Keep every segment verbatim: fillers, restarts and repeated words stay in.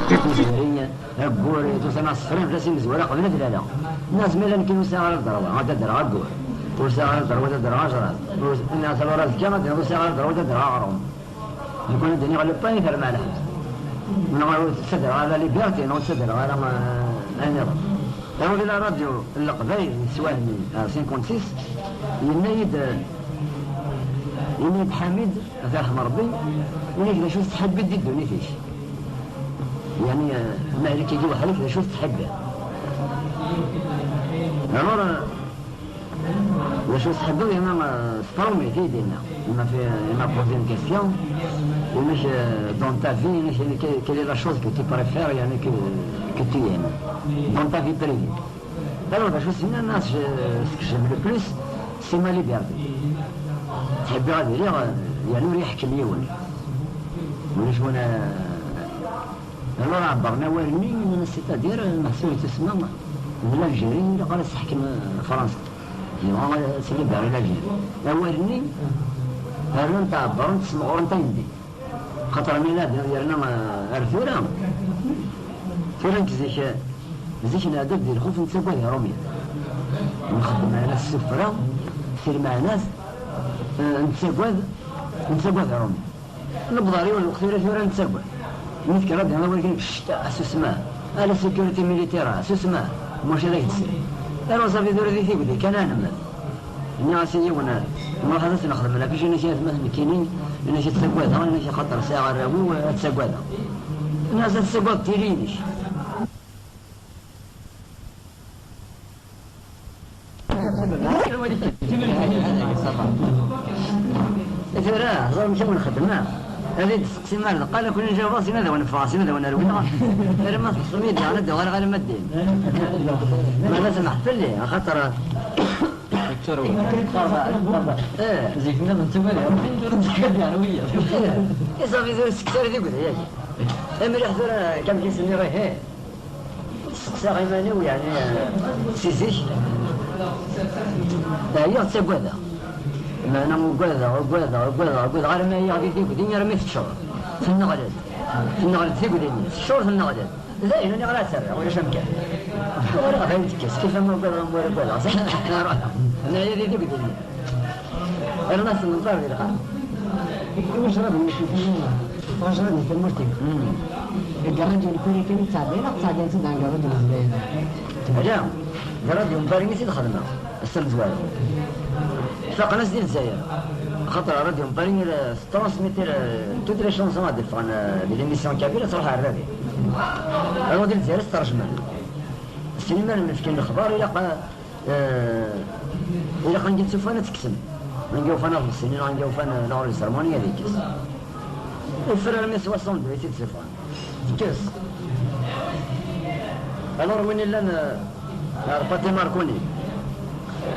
Tizwiri, aggur, tusa-n asefran fell-as imezwura qbel ad lala. Nniɣ-as ma yella nekkin ur sɛiɣ ara lderwa, ad d-adreɣ aggur. Ur sɛiɣ ara lderwa ad d-adreɣ ajrad. Ur s-, nniɣ-as alors azekka ad d-iniɣ ur sɛiɣ ara lderwa ad d-adreɣ aɣrum. Nekk ad d-iniɣ le pain termeɛ lḥebs. Neɣ ur ttadreɣ ara la liberté, neɣ ur ttadreɣ ara, eh, ayen nniḍen. Aru di la radio n Leqbayel n sswan-nni, ah, cinquante-six, yenna-yi-d, yenna-yi-d Ḥamid, ad t-yerḥem Rebbi, yenna-k d acu tettḥibbiḍ di ddunit-ik? Yeɛni, ah, ma yella-k-agi weḥd-k, d acu tettḥibbiḍ? Alors, ah, d acu tettḥibbiḍ, yenna, ah, s tṛumit i yi-d-yenna. Il m'a fait, il m'a posé une question. Yenna-k, ah, dans ta vie, yenna-k, quelle, quelle est la chose que tu préfères, yeɛni, que, que tu aimes dans ta vie privée? Alors, d acu s-nnan, ce que j'aime le plus, c'est ma liberté. Ttḥibbiɣ ad iliɣ, eh, yeɛni ur yi-iḥekkem yiwen. Ulac win, eh, alors ɛebbren awal-nni, c'est-à-dire, eh, meḥsub yettusemma d l'Algérie, ilaq ara s-teḥkem, eh, Fransa. Yebɣa ad s-libérer l'Algérie. Awal-nni, rran-t ɛebbren-t, smeɣren-t ayendin. Xaṭer mi la d-, yerna, eh, ar tura, tura nekk zik, zik nɛedda-d di lxuf, nettagad Iṛumyen. Nxeddem ala s ssufra, s lmeɛna-s, eh, nettagad, nettagad Iṛumyen. Newweḍ ɣer yiwen lweqt tura, tura nettagad. Mi tekker ad d-iniḍ wagi, cct, susma, ala sécurité militaire, susma, maca d ak-d-sel. Aru safi tura di tigdi kan ad nemmet. Nniɣ-as i yiwen, nruḥ ad as-nexdem la fiche, yenna-k atma nekkini, yenna-k ad ttagadeɣ, yenna-k axaṭer sɛiɣ arraw-iw, ad ttagadeɣ. Nniɣ-as ad tessagadeḍ tili-inek. Tura, ẓer amek ara nxeddem, ah? Ad yi-d-testeqsim ar deqqal, akk njaweḍ, sin ad awen-ffɣeɣ, sin ad awen-rwiɣ. Arma teṭṭfem-iyi-d daɣen ad d-uɣaleɣ alamma d din. Ma la smaḥ fell-i, axaṭer Ih. Zik-nni d netta wali, ur d-teḥka d yeɛna wiyaḍ. Ih. Iẓabi tura sektar di gudi-agi. Amriḥ tura, kam kis-nniɣ, ihi. Seqsaɣ iman-iw, yeɛni, eh, si zik. Ɛyiɣ, ttagadeɣ. Meɛna ugadeɣ, ugadeɣ, ugadeɣ, ugadeɣ, armi ɛyiɣ di tigdi, armi teččur. Tenneɣled. Tenneɣled tigdi-nni. Teččur, tenneɣled. Dayen, aniɣer ara terreɣ, ulac amkan. Ur ɣef ayen tekkes, kif ama ugadeɣ, am ur ugadeɣ. Naya di tigdi-nni. Rna tenḍer di lqaɛa. Wajrad n Meccuti, wajrad n tmurt-iw. Deg ṛṛadyu n Kuri kan i ttɛeddayen, neɣ ttɛeddayen-tt-id ɣer ṛṛadyu n Lezzayer? Ala, deg ṛṛadyu n Paris i tt-id-xedmeɣ, ass amezwaru. Faqen-as di Lezzayer. Axaṭer ṛṛadyu n Paris, euh, transmettre, euh, toutes les chansons ad d-ffɣen, euh, di l'émission kabyle, ad truḥ ar ṛṛadyu. Aru di Lezzayer i tt-tṛejmen. Sin imar n-fkin lexbar, ilaq, eh, ilaq anga tt-ufan ad tekksem. Anga ufan ad ḍessen, anga ufan, eh, l'enregistrement-nni ad ikkes. Iffer armi soixante-deux i tt-id-ssufɣen. Tekkes. Alors win illan, eh, ar Pati Marconi,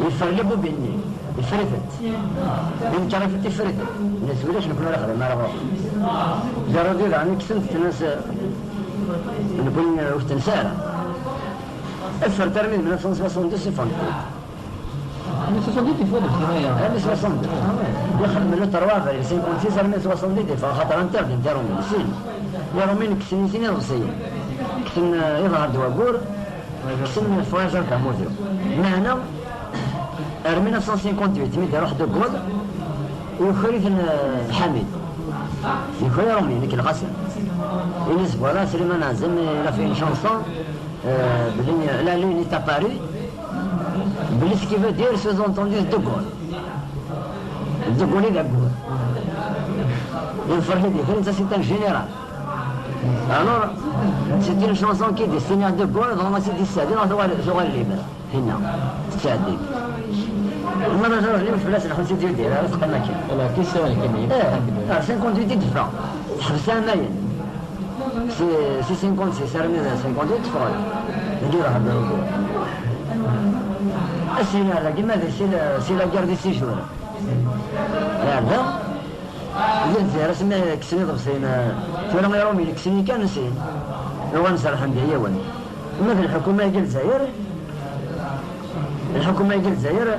yeffer libubin-nni, yeffer-itent. Yenker-itent, yeffer-itent. Nnas ulac, nekkni ur ixdem ara ɣur-. Di ṛṛadyu daɣen i kksen-t, tenna-s, eh, nekkni, eh, ur t-tensa ara. Ffert armi d mille neuf cent soixante-deux, c'est fini. Mille neuf cent soixante-deux, il faut de finir. Armi soixante-deux. Ah ouais. Ixdem le trois avril cinquante-six, armi soixante-deux, il faut, xaṭer interdit, interrompu. Sin. Iṛumyen kksen i sin iḍebsiyen. Kksen, eh, iḍher d waggur, kksen frère Tamutu. Meɛna, ar mille neuf cent cinquante-huit, mi d-iruḥ De Gaulle, yuker-iten, eh, Ḥamid. Yuker Iṛumyen, nekk lɣasen. Ini-s, voilà, Slimane Azem, il a fait une chanson, euh, belli, la lune est apparue, belli ce qui veut dire sous-entendu De Gaulle. De Gaulle i d aggur. Yenferḥ-id, ça c'est un général. Alors, c'est une chanson qui est destinée à De Gaulle, vraiment c'est des, tuɣal, tuɣal libre. Hinna, tettɛeddi. Ma d acu, ur fell-as lḥut i d-yudir, ara teqqim akken. Voilà, kis ara nekkini. Eh, ar cinquante-huit i d-teffeɣ. Teḥbes aɛmayen. Si, si cinquante-six armi d cinquante-huit teffeɣ. Dagi d ahedder ugur. Ass-nni ar dagi, ma d si la, si la guerre de six jours. Iɛedda. Di Lezzayer, asmi kksen iḍebsiyen, eh, tura Iṛumyen kksen-iyi kan sin, uɣalen serrḥen-d i yiwen. Ma d lḥukuma-agi n Lezzayer, lḥukuma-agi n Lezzayer,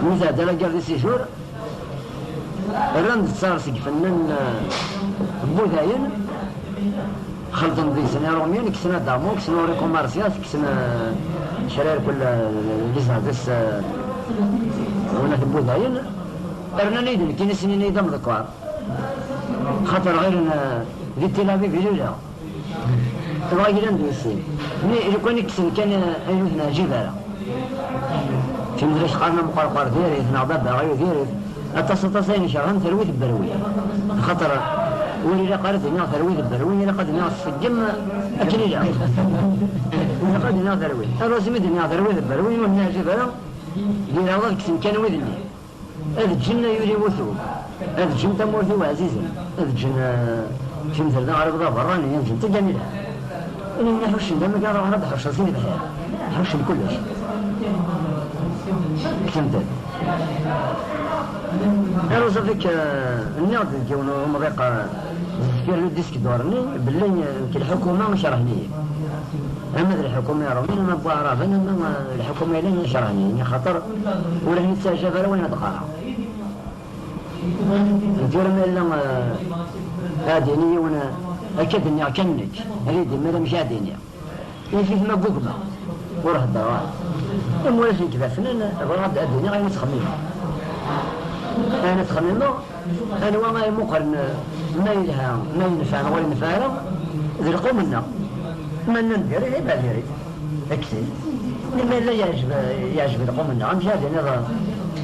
mi tɛedda la guerre de six jours, rran-d ttaṛ seg fennan, eh, n wudayen, Xelṭen deg-sen Iṛumyen, kksen adamu, kksen uri kumarsyat, kksen, eh, kra irkul, eh, les artistes, eh, win at Wudayen, rnan-iyi-d nekkini, snin-iyi-d amḍekkar. Xaṭer ɣilen, eh, di Tel Aviv i luleɣ. Dɣa glan deg-sen. Mi, lukan i kksen kan, eh, ayen ur ten-ɛǧib ara. Timedra qqaren amqerqer diri-t, neɣ baba ɣayu diri-t. Aṭas, aṭas ayen kerhen terwit n berwi. Axaṭer ur ilaq ara d-iniɣ terwit n berwi, ilaq ad iniɣ tṣeggem akken ilaq. Ilaq ad iniɣ terwit. Ar wasmi d-iniɣ terwit n berwi, ur ten-iɛǧib ara, diraɣ ad kksen kan wid-nni. Ad ǧǧen ay ul-iw utu, ad ǧǧen tamurt-iw ɛzizen, ad ǧǧen, eh, timterda ɣer ibeḍ aberrani, ad ǧǧen tigganila. Ini-awen ḥuccen d amkan, ruḥen ad ḥuccen si lebḥir, ḥuccen kullec. Kksen-t-id. Aru Zafik, eh, nniɣ-d deg yiwen umḍiq, eh, deffir le disque d'or-nni, belli, eh, nekk lḥukuma kerhen-iyi. Ama d lḥukuma iṛumyen, ama n waɛraben, ama, eh, lḥukuma yellan kerhen-iyi, axaṭer ur ten-ittaɛjab ara wayen ad qqareɣ. Tura ma yella, eh, ad d-ini yiwen, eh, akka d-nniɣ kan nekk, ad yi-d-imir amek ad d-iniɣ. Yif-it ma ggugmeɣ, ur heddreɣ ara. Imuras nekk d afnan, bɣiɣ ad, ad d-iniɣ ayen ttxemmimeɣ. Ayen ttxemmimeɣ, anwa ay imuqlen, ma yelha, ma yenfeɛ neɣ ur yenfiɛ ara, d lqum-nneɣ. Ma nnan diri, ihi bah diri. Kkes-it. Ma yella yeɛjeb, yeɛjeb lqum-nneɣ, amek ara d-iniḍ,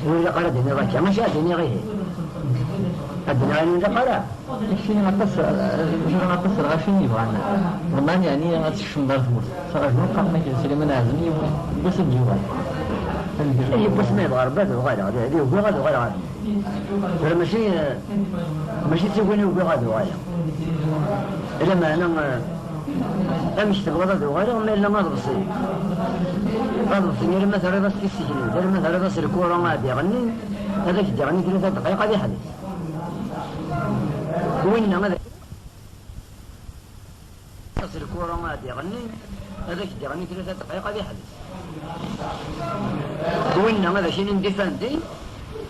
ur ilaq ara d-iniḍ akka, amek ara d-iniɣ ihi? Ad d-iniɣ ayen ur ilaq ara? Keččini aṭas, keččini aṭas n lɣaci i yebɣan. Ḍman, yeɛni, ad tekcem ɣer tmurt. Ttṛaǧun qqaren-ak d Sliman Ɛazem, yiw-, yiwwas ad d-yuɣal. Yiwwas ma yebɣa Ṛebbi ad uɣaleɣ, d, d, ugiɣ ad uɣaleɣ ɣer tmurt. Tura mačči, mačči d tuguni ugiɣ ad uɣaleɣ. Lameɛna, amek tebɣiḍ ad uɣaleɣ ma yella aḍebsi? Aḍebsi, alamma terriḍ-as tiseknin, alamma terriḍ-as lkura ad iɣenni, ad ak-d-iɣenni tlata dqayeq ad iḥbes. Winna ad as lkura ad iɣenni, ad ak-d-iɣenni tlata dqayeq ad iḥbes. Winna ad ak-inin difandi,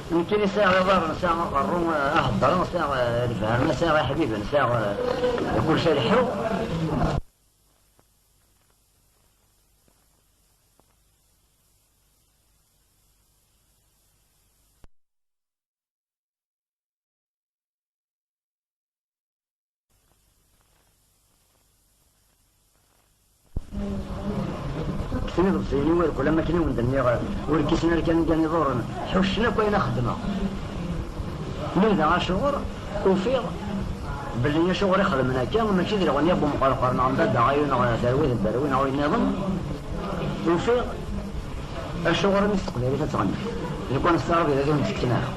nekkini sɛiɣ iḍarren, sɛiɣ aqerru, ahedder, sɛiɣ, eh, lefhama, sɛiɣ iḥbiben, sɛiɣ, eh, kullec ad leḥḥuɣ. Kksen iḍebsiyen-iw irkul, am akken i wen-d-nniɣ, ur kkisen ara kan igan iḍurren, ḥuccen akk ayen a xeddmeɣ. Nudaɣ acuɣer, ufiɣ belli acuɣer i xedmen akka, mačči d lɣenni n Umqerqer neɣ n Baba Ɣayu neɣ Terwi d Berwi neɣ win nniḍen. Ufiɣ acuɣer imi s teqbaylit ad tɣenni. Lukan s taɛrabt ad wen-tt-kften ara.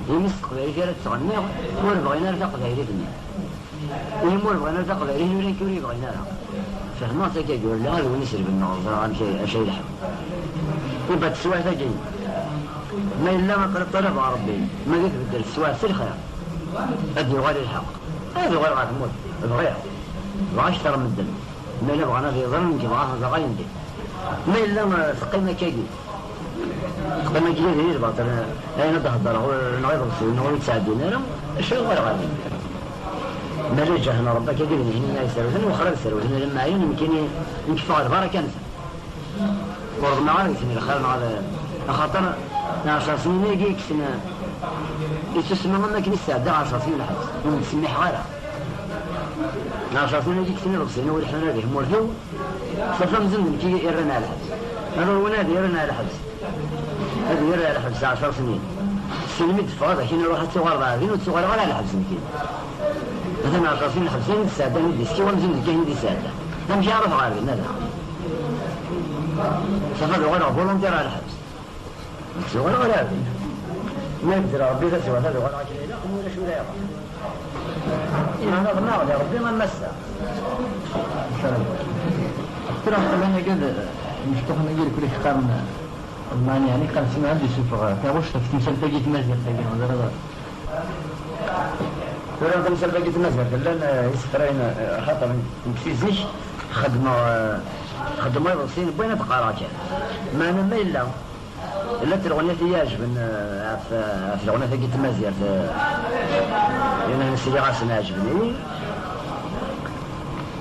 Imi s teqbaylit ara tt-ɣenniɣ, ur bɣin ara taqbaylit-nni. Imi ur bɣin ara taqbaylit, ula nekk ur yi-bɣin ara. Fehmeɣ-tt akka, yurla d win iselben neɣ ẓriɣ amek ay, acu ay lḥeqq. Iba teswiɛt-agi, ma yella aql-i ṭṭalabeɣ Rebbi, ma di tbeddel teswiɛt s lxir, ad d-yuɣal i lḥeqq. Ad uɣal ɣer tmurt, bɣiɣ. Bɣiɣ akter n medden. Ma yella bɣan ad yeḍru, nekk bɣiɣ ad ẓreɣ ayen din. Ma yella, eh, teqqim akkagi. Teqqim akkagi di lbaṭel, eh, ayen ad d-heddreɣ, eh, neɣ iḍebsiyen, neɣ ur yettɛeddin ara, acu i ɣur-ɣer? Ma la ǧahen Rebbi akkagi d nehni ay serwten, wexra ad serwten, alamma ɛyan, nekkini, nekk ffeɣ lbaraka-nsen. Ur ḍemɛeɣ ara deg-sen lxir, neɣ ad, axaṭer ɛecṛ snin-agi i yekksen, eh, isusma am akken i sɛeddaɣ ɛecṛ snin lḥebs, ur ten-ttsemmiḥeɣ ara. Ɛecṛ snin-agi i yekksen iḍebsiyen, ur ḥnan ara di tmurt-iw, Ṣafi amzun d nekk i irran ar lḥebs. Ala win ad irran ar lḥebs. Ad irr ar lḥebs ɛecṛ snin. Ssin mi d-teffɣeḍ, akin ruḥ ad tuɣaleḍ ɣer din, ur tuɣaleɣ ara ar lḥebs nekkini. Atan ɛecṛ snin lḥebs, ayen i d-sɛeddan i d-iskiw amzun d nekk ayen i d-isɛeddan. Amek ara ruḥeɣ ɣer din, ala? Ṣafi ad uɣaleɣ volontaire ar lḥebs. Ur tuɣaleɣ ara ar din. Ma yebder Rebbi taswiɛt ad uɣaleɣ akken ilaq, ma ulac ula yeɣ. Neɣ neɣ di Rebbi am ass-a. Tura aql-aneɣ-d imecṭuḥen-agi irkul i k-qqaren, ḍman, yeɛni qqaren simmal ad d-isuffeɣ taɣect ɣef temsalt-agi n tmaziɣt-agi, neɣ ẓriɣ. Tura tamsalt-agi n tmaziɣt llan, eh, isefrayen, eh, xaṭer nekk si zik xeddmeɣ, eh, xeddmeɣ iḍebsiyen n wayen ad qqareɣ kan. Meɛna ma yella Llant lɣeniyat i yi-ɛejben, eh, ɣef, ɣef lɣeniyat-agi n tmazirt, eh, imi sliɣ-asen ɛejben-iyi.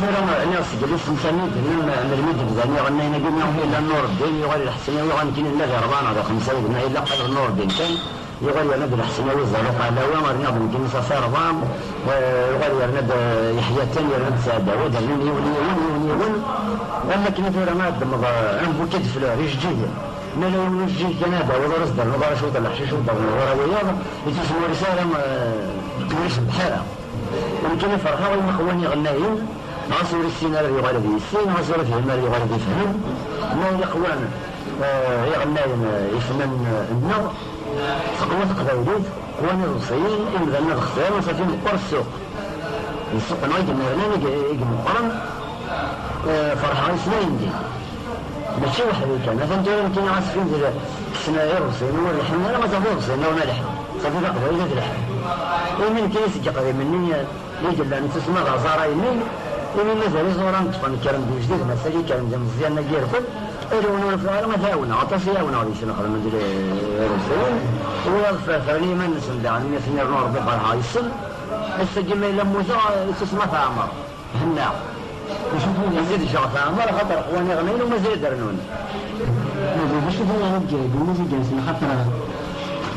Tura, aniɣ seg lisensa-nni d-nnan melmi d-bdan iɣennayen-agi, mi yella Nureddin, yuɣal lḥess-nni, yuɣal nekkini nella di rebɛa neɣ di xemsa, yegna yella qal Nureddin kan, yuɣal yerna-d lḥess-nni, Wiẓaruq Ɛlawa, rniɣ-d nekkini Sasi Rebɛa, eh, yuɣal yerna-d, eh, Yeḥya Atan, yerna-d Saɛd Ɛawad, rnan yiwen, yiwen, yiwen, yiwen. Am wakken tura ma d-temmeḍ, eh, un bouquet de fleurs, ijeǧǧigen. Ma la yiwen ujeǧǧig kan ad d-tawiḍ, ur as-d-ternuḍ ara cwiṭ n leḥcic, ur d-ternuḍ ara wiyaḍ, i tusmuris ara, eh, ur icebbeḥ ara. Nekkini ferḥeɣ i umeqwan iɣennayen, ɣas ur issin ara ad yuɣal ad yissin, ɣas ur ifhim ara ad yuɣal ad ifhem. Ma ileqwan, eh, iɣennayen, eh, ifnan, eh, nneɣ, Teqwa teqbaylit, qwan iḍebsiyen, imdanen ad xtiren, safi meqqer ssuq. D ssuq-nneɣ i imernan, i i imeqqren, eh, ferḥeɣ i snat n din. Mačči weḥd-i kan, atan tura nekkini ɣas fin d kksen iḍebsiyen ur leḥḥun ara, ma tafeḍ iḍebsiyen ur leḥḥun. Safi taqbaylit ad leḥḥu. Imi nekkini seg iqdimen-nni, eh, mi yella nettusma d aẓar-a-nni, imi mazal iẓuran ṭṭfen kkren-d ijdiden, ass-agi kkren-d imeẓyanen-agi irfed, ala win ur ufiɣ ara ad t-ɛawneɣ, aṭas i ɛawneɣ deg-sen xedmen-d irebsiyen, wiyaḍ ffren i yiman-nsen daɣen mi asen-irnu Rebbi berha yes-sen, ass-agi ma yella mmuteɣ, ittusma teɛmer, hennaɣ. Acu tura? Mazal ǧǧeɣ teɛmer, axaṭer qwan iɣmayen u mazal ad d-rnun. D acu tura i d-, d umazig-nsen, axaṭer,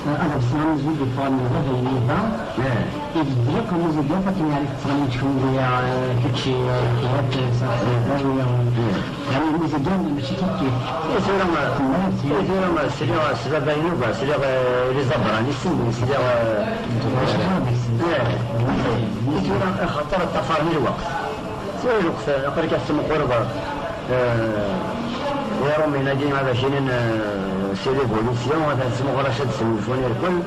eh, ad ḍsen amazig yeffɣen d baba-inu da. Eh. Ibeddel akk amazig-a, akken yeɛrif tettɣenni-d kunwi, eh, kečči, eh, ḥyat, eh, saḥ, eh, dawi, eh. Eh. Yeɛni amazig-a mačči kif kif. Eh, tura ma, eh, tura ma sliɣ s baba-inu, ba, sliɣ, eh, les abranis, sliɣ, eh, eh, eh, tura axaṭer ṭṭafaren lweqt. Tura lweqt, aql-ik ad tettmuquleḍ, eh, Iṛumyen-agi, ad ak-inin, eh, c'est l'évolution, ad tettmuqul acu ad d-snulfun irkel,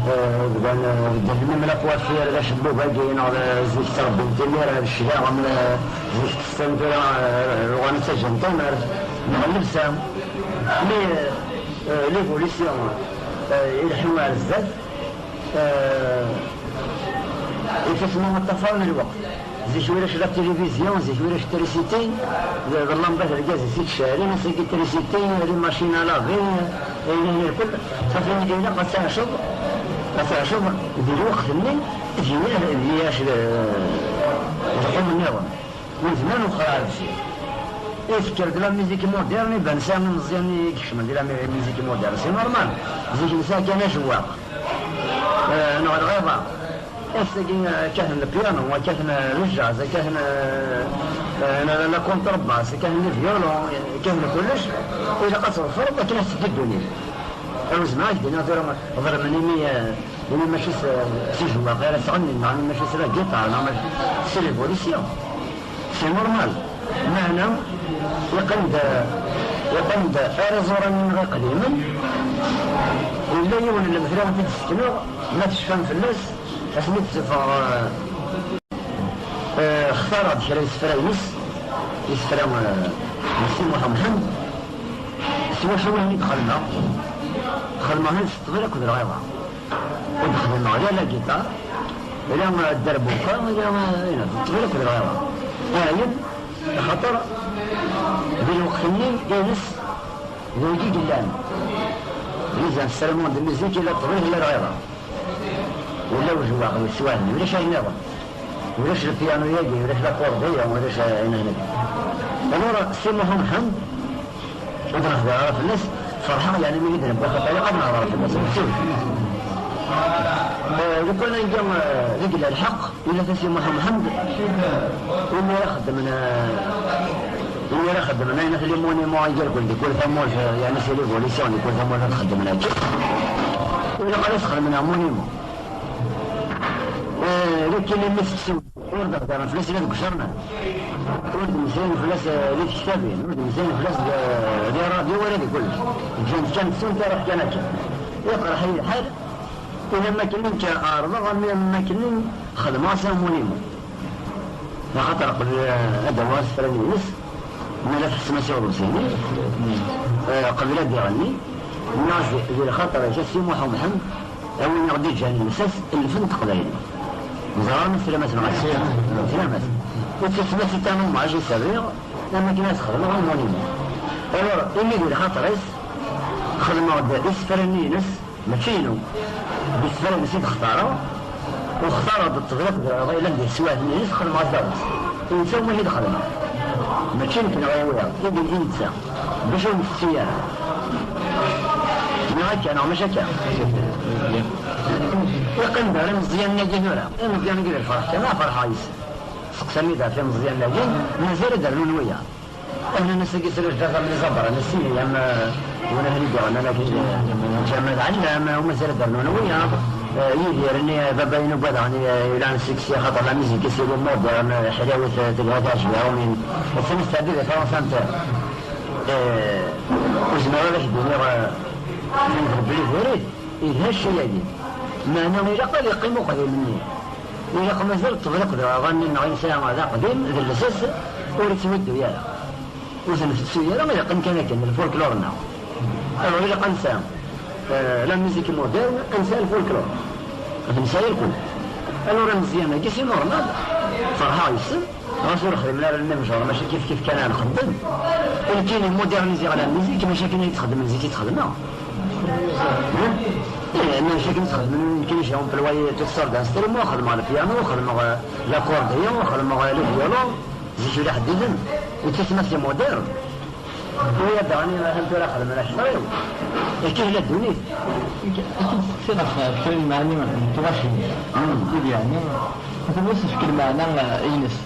eh, bdan, eh, beddlen même la coiffure, d acebbub-agi, neɣ d zik ttrebbin timira, d cclaɣem, eh, zik tessen tura, eh, uɣalen ttaǧǧan tamart, neɣ llebsa. Mais, eh, l'évolution, eh, ileḥḥu ar zdat, eh, ifassen-a ṭṭafaren lweqt. Zik ulac la télévision, zik ulac trisiti, d, d lambat lgaz i tt-ittcɛelin, ass-agi trisiti, les machines à laver, ayen-nni lkul, safi ilaq ad tɛaceḍ, ad tɛaceḍ di lweqt-nni, d yiwen, d yiwen, d, d lqum nniḍen. Ur nezmir ad nwexxer ar deffir. I tekker-d la musique moderne, iban sɛan imeẓyanen i ikecmen di la mi-, musique moderne. C'est normal. Zik nesɛa kan ajewwaq. Eh, neɣ lɣiḍa. Ass-agi, eh, kkaten le piano, kkaten, eh, le jazz, kkaten, eh, eh, la, la contrebasse, kkaten le violon, kkaten kullec. Ilaq ad tḍefreḍ akken ad teddu ddunit. Ar ur zmireɣ ad k-d-iniɣ tura ḍelmen imi, eh, imi mačči s, s ijewwaq ara ttɣennin, neɣ imi mačči s la guitare, neɣ mačči s l'évolution. C'est normal. Meɛna, yeqqim-d, yeqqim-d ar iẓuran-nneɣ iqdimen. Yella yiwen n lemtel i d-ssekneɣ, ma tecfam fell-as, asmi d-teffeɣ, eh, eh, xtareɣ-d kra isefra-ines, isefra, eh, n Si Muḥ Mḥend, s wacu i ten-id-xedmeɣ. Xedmeɣ-ten s ṭṭbel akked lɣiḍa. Ur d-xdimeɣ la la guitare, la, eh, dderbuka, la, eh, ayen, d ṭṭbel akked lɣiḍa. Ayen, axaṭer di lweqt-nni ines d wigi i yellan. Les instruments de musique, ila ṭṭbel, ila lɣiḍa. Ula ujewwaq d sswahem, ulac ayen nniḍen. Ulac le piano-yagi, ulac l'accordéon, ulac ayen nniḍen. Alors, Si Muḥ Mḥend, ur d-nehder ara fell-as, ferḥeɣ, yeɛni, mi d-newwi xaṭer ilaq ad nehder fell-as, ur ttut. Eh, lukan anga, eh, deg la lḥeqq, ila tasi Muḥ Mḥend, imi ara xeddmen, eh, imi ara xeddmen ayen at les monuments i irkel di kul tamurt, eh, yeɛni c'est l'évolution di kul tamurt ad xeddmen akka. Ilaq ad as-xedmen un monument. Eh, lakin imi tettsew Ur d-heddren fell-as la deg ucernan. Ur d-mmeslayen fell-as, eh, di tektabin. Ur d-mmeslayen fell-as di, di ṛṛadyu wala di kullec. Ǧǧan-t kan ttunt, iruḥ kan akka. Iqerḥ-iyi lḥal. Ula am wakken nekk ɛerḍeɣ, am, am wakken xedmeɣ-as un monument. Axaṭer qbel, eh, ad d-awiɣ asefran-ines, mi ara tḥessem-as i uḍebsi-nni, eh, qbel ad d-iɣenni, nniɣ-as di, di lxaṭer-ik a Si Muḥ Umḥend, a win i ɣ-d-iǧǧan lsas n lfen n teqbaylit. Ẓran ma teslam-as neɣ ala? Teslam-as. Ur teslam-as i Tano Mɛaj i s-rriɣ, am akken ad s-xedmeɣ un monument. Alors, imi di lxaṭer-is, xedmeɣ-d isefra-nni-ines, mačči inu. D isefra-ines i d-xtareɣ, u xtareɣ-d ṭṭbel akked lɣiḍa yellan di teswiɛt-nni-ines, xedmeɣ-as taɣest. I netta umi i d-xedmeɣ. Mačči nekk neɣ i wiyaḍ, i d, i netta. Bac ur nfessi ara. Neɣ akka, neɣ mačči akka. Iqqim-d ar imeẓyanen-agi tura. Imeẓyanen-agi d lferḥ kan, a ferḥeɣ yes-sen. Seqsam-id ɣef imeẓyanen-agi, mazal ad d-rnun wiyaḍ. Ahnan ass-agi srejdaɣ am les abranis-nni, am, eh, win ahni d-iɣennan akken, eh, Ǧamal Ɛellam, eh, u mazal ad d-rnun wiyaḍ, eh, Yidir-nni, eh, baba-inu n wadaɣ-nni, eh, yellan seg-s, axaṭer la musique-is i moderne, eh, ḥlawet, eh, telha, teɛjeb iṛumyen. Ass-a nesteɛdi di Fransa netta, eh, ur zmireɣ ad ak-d-iniɣ, eh, ayen d Rebbi i turid. Yelha cci-agi. Meɛna ilaq ad yeqqim uqdim-nni. Ilaq mazal ṭṭebla akked uɣanni-nneɣ i nesɛa d aqdim, d lsas, ur itthuddu ara. Ur t-ntettu ara, yeqqim kan akken, lfolklor-nneɣ. Alors, ilaq ad nesɛu, euh, la musique moderne, ad nesɛu lfolklor. Ad nesɛu lkul. Alors, ameẓyan-agi, c'est normal. Ferḥeɣ yes-sen. Ɣas ur xdimen ara le même genre, maca kif kif kan ad nxeddem. Nekkini moderniziɣ la musique, maca akken ay tt-xeddmen zik i tt-xedmeɣ. Eh, maca akken i tt-xedmen, nekkini j'ai employé toutes sortes d'instruments, xedmeɣ le piano, xedmeɣ, euh, l'accordéon, xedmeɣ, euh, le violon, zik ulaḥ ddiden, et tout ça c'est moderne. Tura daɣen, atan tura xedmen acetṛiw. Akka tella ddunit. Ad k-id-steqsiɣ ɣef kra n lmeɛni n tɣacin. Wid yeɛni, atan ur s-tefk lmeɛna, eh, ines.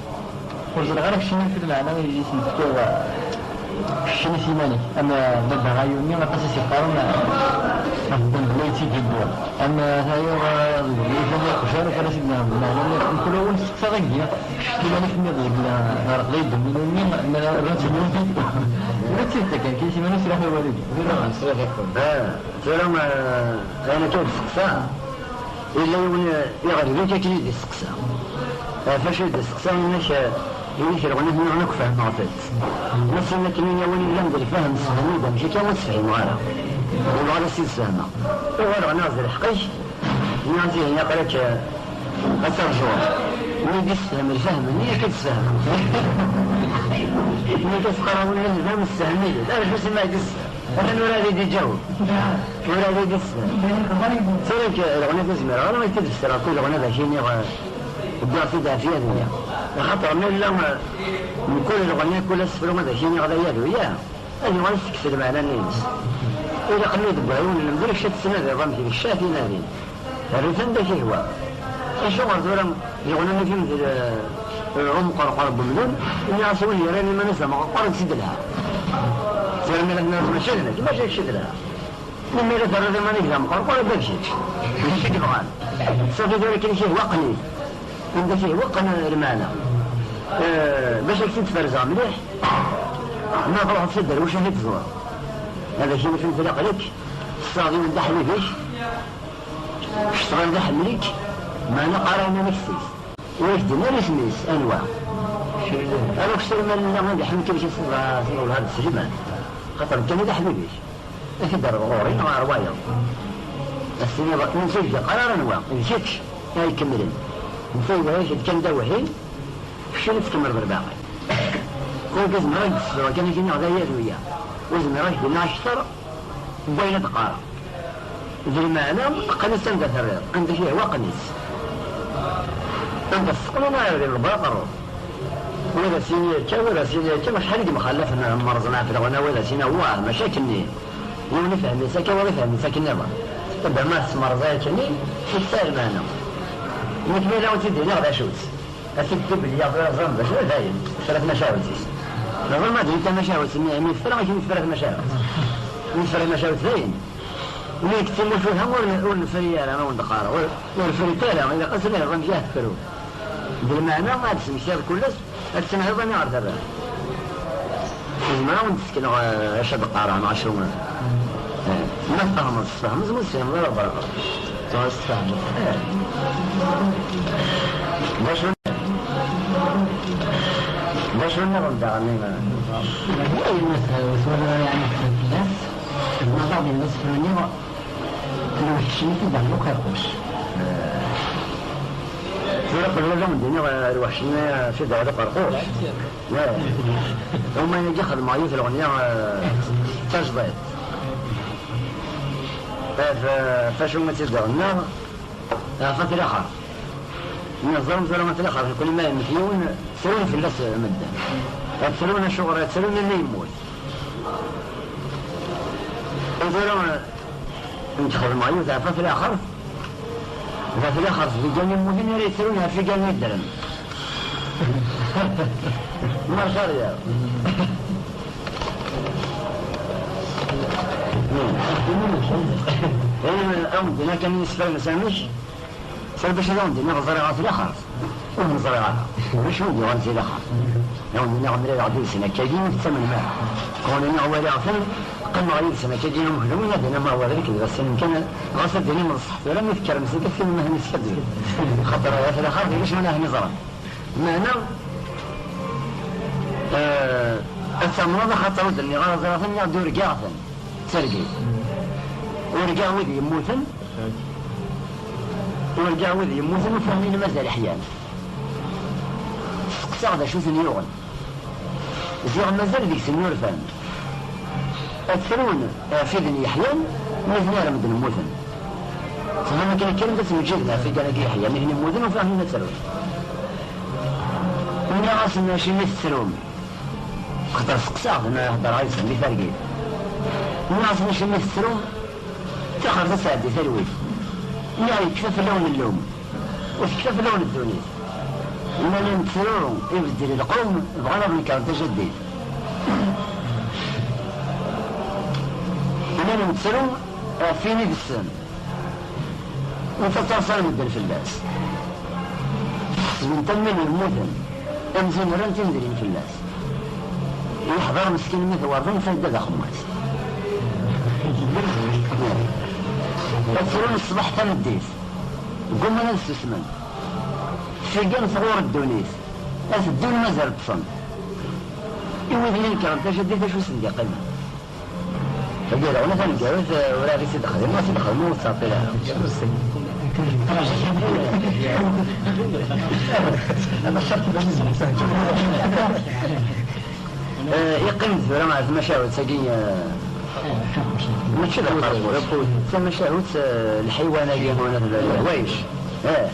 Ur ẓriɣ ara keččini acu lmeɛna i sen-tefkiḍ, eh, keččini s iman-ik. Am, eh, Baba Ɛyuni, aṭas i s-yeqqaren, eh, xedmen belli yettigi dduṛ. Am, eh, tayeḍ, eh, deg ubrid, am iqjan, akken ad s-id-nehḍen. Meɛna, mkul awal steqsaɣ-agi. Kečč iman-ik tenniḍ deg la-, ɣer qḍi ddemmilu-nni, ma rran-tt-id. Ula d tidet akken, kečč iman-ik sriḥ i walid. Ah, tura, eh, ayen akka i d-testeqsa, yella yiwen, eh, iɣerbi-k akken i d-isteqsa. Eh, facu i d-isteqsa, inek, eh, inek lɣenat-nniḍen akk fehmeɣ-tent. Masin akken i yawen illan d lfahem, sefhem-iyi-d amek akka ur sefhimeɣ ara. Ur bɣiɣ ara s-id-sfehmeɣ. Uɣaleɣ neɣ d lḥeqq-ik, nniɣ-as ihi aql-ak, eh, ad terjuḍ. Mi d-issefhem lfahem-nni, ad k-id-sfehmeɣ. Mi d-as-qqareɣ win-nni d lfahem, ssefhem-iyi-d. Arju s ma ad k-id-ssefhem. Atan ur ad yi-d-iǧaweb. Ur ad yi-d-issefhem. Tura nekk, lɣenat ur zmireɣ ara ad k-id-fesreɣ, kul lɣenat ad ak-iniɣ, eh, wwiɣ-t-id ɣef yadu-ya. Axaṭer ma yella, eh, mkul lɣenna, kul asefru ad ak-iniɣ d ayadu-ya. Ad yuɣal tekkes lmeɛna-nni-ines. Ilaq-nni deg wayen n lemdel kečč ad tettnadiḍ amek d kečč ad t-inadin. Rret anda k-ihwa. Acuɣer tura yeɣna-nni d, eh, umqerqur n wemdun, nniɣ-as win yerran iman-is d amqerqur d t-id-lha. Tura mi ara tenniḍ mačči d nekk, mačči d kečč i d-lha. Melmi ara terreḍ iman-ik d amqerqur, ula d kečč. D kečč i yebɣan. Safi tura akken i k-ihwa qqen-it. Anda k-ihwa qqen lmeɛna. Eh, bac ad k-t-id-ferzeɣ mliḥ, ma truḥeḍ s aderwic ad t-id-tẓureḍ. Ad ak-yini fhmet aql-ak, tessaraḍ yiwen d aḥbib-ik, kečč tɣileḍ iḥemmel-ik, meɛna qqar-aɣ iman-ik s-is. Ur ak-d-yenni ara isem-is, anwa? Ala ukessar ma nella ad iḥemmel-ik, ad s-tiniḍ d Sliman. Xaṭer nekk d aḥbib-ik. Ad t-id-terreḍ ɣur-i neɣ ɣer wayeḍ? Ad s-tiniḍ, netta ur d-yeqqar ara anwa, d kečč ara ikemmlen. Netta yebra-ak-d kan d awḥid, kečč ad tkemmleḍ lbaqi. Ur k-zemreɣ ad k-d-sefruɣ kan, ad k-iniɣ d ayadu-ya. Ur zmireɣ ad k-d-iniɣ akter n wayen ad d-qqareɣ. D lmeɛna, qqen-itt anda terriḍ, anda k-ihwa qqen-itt. Anda tesseqneḍ ara d lberqerru. Wa d as-yini akka, wa d as-yini akka, acḥal i yemxallafen merẓen ɣef lɣenna, wa d as-yini wah, mačči akkenni. Yiwen ifhem-itt akka, wa ifhem-itt akken nniḍen. Tabama tesmerẓay akkenni, teksa lmeɛna. Nekk ma yella ur tt-id-iniɣ d acu-tt. Ad t-id-tibelliɣ tura ẓran d acu, dayen, tefra tmacahut-is. Neẓra ma d-yekka tamacahut-nni, mi tefra, akken i tefra tmacahut. Mi tefra tmacahut, dayen. Mi nekk d timucuha ur n-, ur nefri ara, ma wen-d-qqareɣ, ur, ur frint ara, ilaq ad s-nehḍ amek ara tefru. D lmeɛna ad d-tesmektiḍ kullec, ad tesmehdiḍ aniɣer terra. Zemreɣ ad wen-d-sekneɣ, eh, acu ad d-qqareɣ neɣ acu, eh, ma tfehmeḍ tfehmeḍ, ma ur tfehmeḍ ara berra. Tura ad tfehmeḍ. Eh. D acu, d acu nniḍen daɣen? Ayen ur twalaḍ ara yeɛni fell-as. Tebɣiḍ ad d-tiniḍ asefru-nni lweḥc-nni Fidel Uqerquc. Tura qbel ad awen-d-iniɣ, eh, lweḥc-nni, eh, Fidel Uqerquc. Eh. Uma-agi xedmeɣ yiwet lɣenni, eh, d tajdiṭ. Eh, f-, f acu i tt-id-ɣennaɣ? Eh, ɣef At Laxert. Neẓram tura At Laxert, nekkni ma yemmet yiwen, ttrun fell-as medden. Ttrun acuɣer, ttrun imi yemmut. Tura, nekk xedmeɣ yiwet ɣef At Laxert, d At Laxert d igan yemmuten ara yettrun ɣef igan yeddren. Marcariya. Awen-d-nna kan isefra-nnes amek? Bac ad awen-d-iniɣ ẓriɣ-t laxert, ur ten-ẓriɣ ara. Ulac win d-yuɣalen si laxert. Ad awen-d-iniɣ mlaleɣ-d yid-sen akkagi, ur t-ttamnem ara. Qqlen-iniɣ waliɣ-ten, qqimeɣ yid-sen akkagi am kenwi, ad d-iniɣ ma wali lekdeb ass-nni kan, ɣas ad d-inim d ṣṣeḥ tura, mi tekkrem seg-s, tin mahni s-, xaṭer at laxert ulac win ahen-iẓran. Meɛna, eh, ad tamneḍ axaṭer ur d-nniɣ ara ẓriɣ-ten, nniɣ-d urgaɣ-ten. D targit. Urgaɣ wid yemmuten, urgaɣ wid yemmuten ur fhimen mazal ḥyan. Steqsaɣ d acu ten-yuɣen. Ziɣ mazal deg-sen yurfan. Ad trun ɣef widen yeḥyan, nitni ar medden mmuten. Tebɣam akken ad kkren ad tmeǧǧiden ɣef widen-agi yeḥyan, nitni mmuten, ur fhimen ad trun. Nniɣ-asen acimi tettrum? Xaṭer seqsaɣ-ten, heddreɣ yid-sen di targit. Nniɣ-asen acimi tettrum? Ṭixer ad tɛeddi talwit. Nniɣ yekfa fell-awen llum. Ur tekfa fell-awen ddunit. Nnan nettru, ibeddel lqum, bɣan ad nekren tajaddit. Nnan nettru ɣef win i yessen. Ur taṭṭaṣ ara medden fell-as. Ḥesben-t am win yemmuten, amzun rran timedrin fell-as. Yeḥḍer meskin mi twerḍen fayda d axemmas. Ad frun ṣṣbeḥ tameddit, ggumman ad ssusmen. Tfeggan tɣur ddunit, ad teddun mazal ṭṭsen. I wid-nni nekren tajaddit acu sen-d-iqqimen? Taggara, ula taneggarut, eh, ur ara i tt-id-xdem, ur tt-id-xdem, ur tt-ttɛeṭṭil ara. Eh, iqqim-d tura ɣer tmacahut-agi, eh, mačči d lqerbuc. D tamacahut, eh, lḥiwan-agi, leḥwayeǧ. Eh.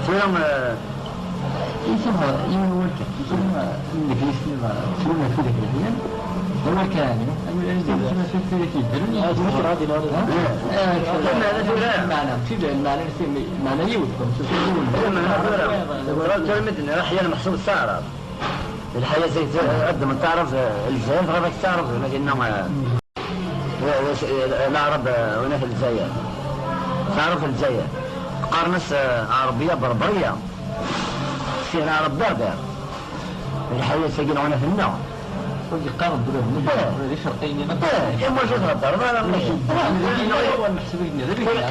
Tura, eh, i tuɣ yiwen n warka, i tuɣ, eh, n yidlisen-nni, eh, ttun ɣef widak lehyan, d awarka ɛni, am, am, am, am, am, Ah, d acu ara d-iniɣ? Eh, eh, lmeɛna tura. Lmeɛna, mačči d lmeɛna, maɛna yiwet, comme ça, yiwen. Lmeɛna tura. Tura, tura mi d-nniɣ aḥyan meḥsub s taɛrabt. Lḥaya-s ad d-, ad d-, taɛrabt, eh, Lezzayer, tɣiḍ-ak taɛrabt, ma dinna, eh, Wa-, wa-, s-, eh, Leɛrab, eh, huna fi Lezzayer. Leɛrab fi Lezzayer. Qqaren-as, eh, Ɛerbiya Berberya. Si Leɛrab Berber. Lḥaya-s-agi huna fi-nneɣ. Ur yeqqar-d ula d nutni, eh, ula d icerqiyen. Eh, i wacu theddreḍ ara mliḥ? Tura. Tura.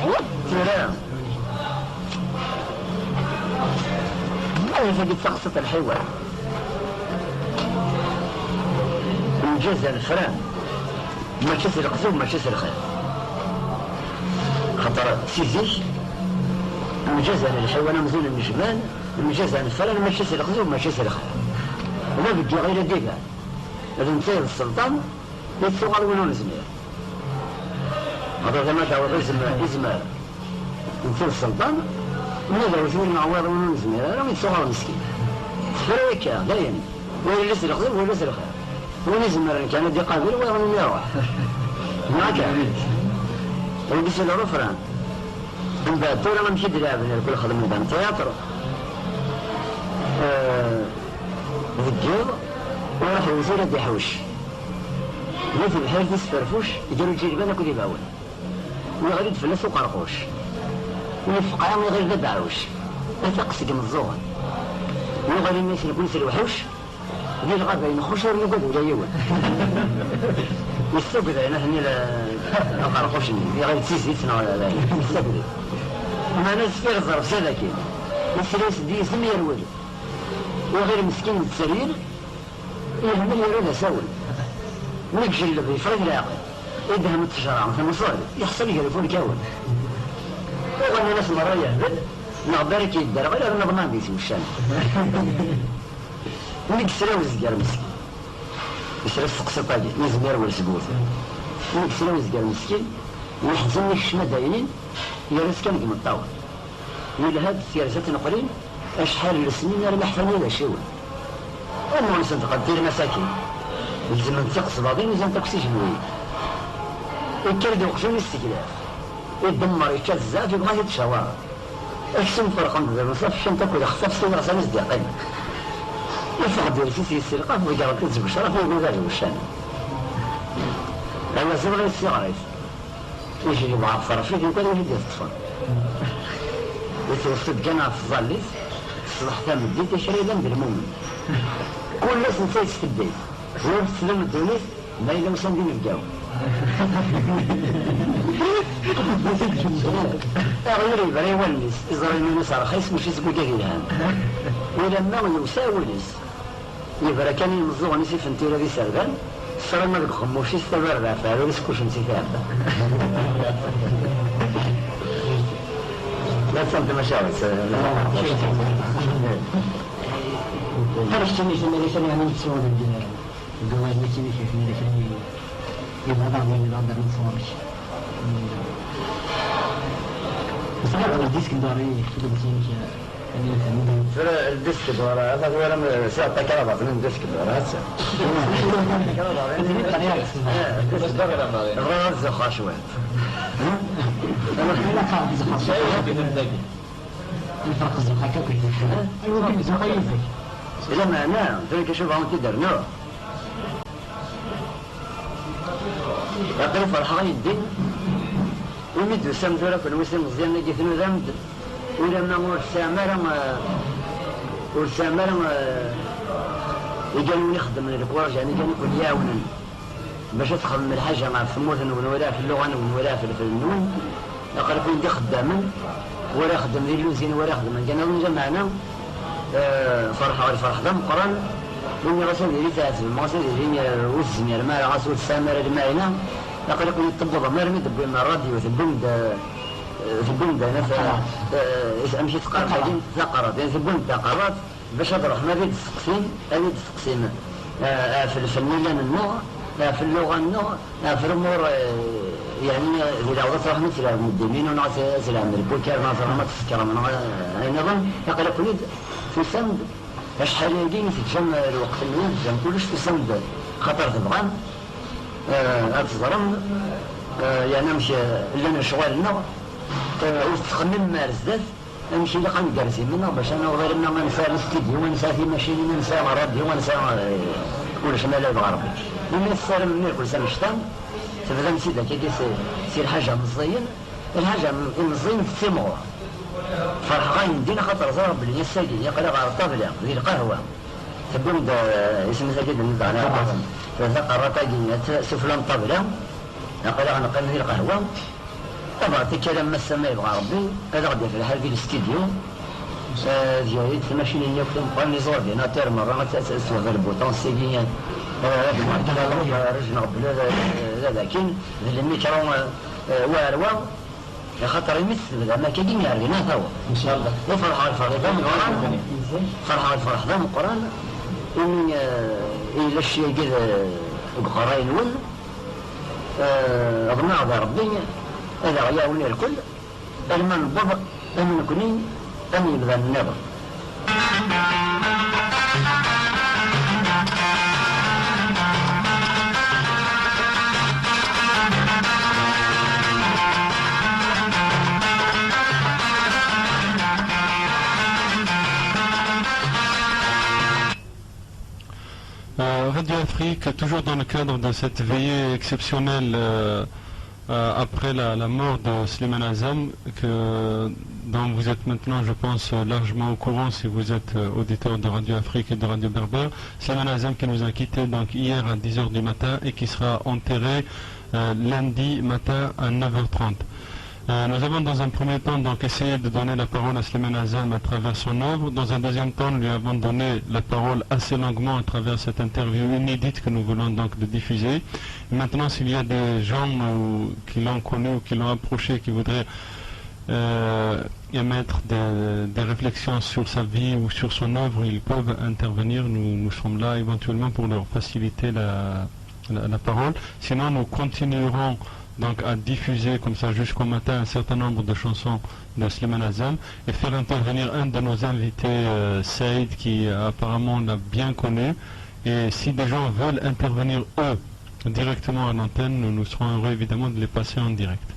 Tura. Ay, tagi d taqsiṭ n lḥiwan. Mǧazan fran, mačči s leqzub, mačči s lxir. Xaṭer si zik, mǧazan lḥiwan amzun nnejman, mǧazan fran, mačči s leqzub, mačči s lxir. D abeggiɣ i la d-iban. D netta i d sselṭan, i tuɣal win ur nezmir. Xaṭer dama d-awiḍ izem-, izmer. Netta d sselṭan, ma d awtul neɣ wayeḍ win ur nezmir ara, ittuɣal meskin. Tefra akka, dayen. Wala s lexdem, wala s lxir. Win izemren kan ad iqabel, wayeḍ-nni iruḥ. Neɣ akka? Wagi si lɛufran. Mbeɛd tura amek i d-leɛben irkul xedmen dan tyaṭr. Eh, deg yiḍ, iruḥ uwtul ad iḥuc. Di tebḥirt isferfuc, gar uǧilban akked ibawen. Yeɣli-d fell-as uqerquc. Yefqeɛ iɣil d abeɛɛuc. Atiq seg imeẓẓuɣen. Yuɣal imi-s nekkni s lewḥuc. Di lɣaba yenxuc ur nugad ula yiwen. Yessaged ayen aten-il aqerquc-nni. Yeɣli d tizit neɣ d ayen. Yessaged. Meɛna zfir ẓerf s adakin. Isla-yas-d yizem yerwel. Iɣil meskin d tteryel. Yehmel yerra d asawen. Mi ijelleb yeffeɣ-it leɛqel. Idhem ttejra, temẓel, yeḥṣel gar ifulkawen. Uɣalen-as merra yehbel, neɣ barak yedderɣel, rnu ḍman di tweccan. Mi yesra uzger meskin. Yesra s teqsiṭ-agi, yezmer wal seg wurti. Mi yesra uzger meskin, yeḥzen, ikcem adaynin, yerra-tt kan deg imeṭṭawen. Yelha-d tyerza tneqlin, acḥal n lesnin armi ḥfan yilacciwen. Am ur nsent qeddilen asakin, gezment tiqesbaḍin, uzant akk s ijenwiyen. Ikker-d uqjun iseglaf, idemmer, yečča-t zzɛaf, yebɣa-t-id cawaṛ. Aksum ferqen-t d lmeṣaf, ččan-t akk d lexsaf s iɣsan i s-d-yeqqimen. Iffeɣ-d iles-is yesselqaf, ḍeggren-t-id seg ucraf, yegnuda d wuccanen. Ayaziḍ ɣer-s tiɣrit. Ijelleb ɣef tṛeffit, yukan ur t-id-teṭṭfen. Yettweṣṣi-d kan ɣef tẓallit, ṣṣbeḥ tameddit, i kra yellan d lmumen. Kul ass netta yettfeddit. Ur tettdum ddunit, ma yella usan d inebgawen. Aɣyul yebra i wallen-is, iẓra iman-is rxis, mačči seg wigad yelhan. Ulamma yewseɛ wul-is. Yebra kan i yimeẓẓuɣen-is ifen tira d iserdan, ssrama deg uxemmuc-is, tabarda ɣef uɛrur-is, kucem si tɛebba. La tsamt tamacahut. Amek ttini tamara kan yeɛni yettsuɣ deg, deg wawal-nni ttini kif mi kra yebɣa ad aɣ-d-yini d aɣ-d-rnu sɣur-k. Ẓriɣ d disque d'or i kfeḍ-d ttini. Tura ldisk d wara, ata tura sɛiɣ takrabaṭ n ldisk d wara, atta. Bɣiɣ ad zexxeɣ cwiṭ. Lferq zzux akka akk. Lameɛna, tura kacu bɣan t-id-rnuɣ. Aql-i ferḥeɣ yeddi. Imi d-tusam tura kenwi s imeẓyanen-agi tnudam-d, ulamma ur tesɛam ara, eh, ur tesɛam ara, eh, igan win ixeddmen lkuraj, yeɛni igan i ken-iɛawnen bac ad txedmem lḥaǧa ɣef tmurt-nwen, wala ɣef lluɣa-nwen, wala ɣef lfel-nwen. Aql-ken d ixeddamen, wala ixeddem di lluzin, wala ixeddem anga nniḍen, lameɛna, eh, ferḥeɣ lferḥ d ameqqran. Mi nniɣ-as ad yili tɛettbem, ɣas ad yili, eh, ur tezmirem ara, ɣas ur tesɛam ara lmeɛna, aql-iken tewwḍem armi d-tewwim rradyu, tewwim-d, eh, tewwim-d, eh, eh, amek i teqqar tagi? Taqerraṭ. Taqerraṭ, yani tewwim-d taqerraṭ bac ad ruḥem ad yi-d-steqsim, ad yi-d-steqsim, eh, ɣef lfenn illan-nneɣ, ɣef lluɣa-nneɣ, ɣef lumuṛ, eh, yani, di leɛwed ad truḥem ad tleɛbem ddiminu, neɣ ad, ad tleɛbem lpukar, neɣ ad truḥem ad tsekṛem, neɣ, eh, ayen nniḍen, aql-aken-id tusam-d. Acḥal-agi i teǧǧam, eh, lweqt-nwen, teǧǧam kullec, tusam-d xaṭer tebɣam, eh, ad teẓrem, eh, yani amek, eh, llan lecɣal-nneɣ, eh, ur tettxemmimem ar zdat, amek ilaq ad ngerrez iman-nneɣ bac ad naweḍ alamma ad nesɛu listidyu, ad nesɛu timacinin, ad nesɛu rradyu, ad nesɛu, eh, kullec ma la yebɣa Rebbi. Imi tessarem mmirkul s annect-a, tebdam si dakagi si, si lḥaǧa meẓẓiyen, lḥaǧa m-, imeẓẓiyen tettimɣur. Ferḥeɣ ayen din, axaṭer ẓriɣ belli ass-agi aql-aɣ ɣer ṭṭabla, di lqahwa. Tewwim-d, eh, isem-is-agi d-, d-, taqerraṭ-agi, sufella n ṭṭabla, aql-aɣ neqqim di lqahwa. Tabɣa tikkara n massa ma yebɣa Rebbi, ad aɣ-d-yaf lḥal di lstidyu. Eh, d yari-d tmacinin yakk timeqqranin, les ordinateurs merra, ad t-, ad t-, ad twehba lbuṭan sigi, eh, ad d-, ad d-, rejneɣ belli d, d, d akin, d lmikru, eh, eh, war wa, axaṭer imi tebdam akkagi ar din ad taweḍ. Inchallah. I ferḥeɣ lferḥ d ameqqran, ferḥeɣ lferḥ d ameqqran, imi, eh, yella cci-agi d, deg uqerray-nwen, eh, ḍemɛeɣ di Rebbi ad aɣ-yawen irkel, alma newweḍ am nekni am yemdanen nniḍen. Euh, Radio Afrique, toujours dans le cadre de cette veillée exceptionnelle, euh, euh, après la, la mort de Slimane Azem, que, dont vous êtes maintenant, je pense, euh, largement au courant si vous êtes, euh, auditeur de Radio Afrique et de Radio Berbère. Slimane Azem qui nous a quittés donc hier à dix heures du matin et qui sera enterré, euh, lundi matin à neuf heures trente. Euh, nous avons dans un premier temps donc essayé de donner la parole à Slimane Azem à travers son œuvre. Dans un deuxième temps, nous lui avons donné la parole assez longuement à travers cette interview inédite que nous venons donc de diffuser. Maintenant, s'il y a des gens, euh, qui l'ont connu ou qui l'ont approché, qui voudraient, euh, émettre des, des réflexions sur sa vie ou sur son œuvre, ils peuvent intervenir. Nous, nous sommes là éventuellement pour leur faciliter la, la, la parole. Sinon, nous continuerons donc à diffuser comme ça jusqu'au matin un certain nombre de chansons de Slimane Azem et faire intervenir un de nos invités, euh, Saïd, qui, euh, apparemment l'a bien connu. Et si des gens veulent intervenir, eux, directement à l'antenne, nous, nous serons heureux évidemment de les passer en direct.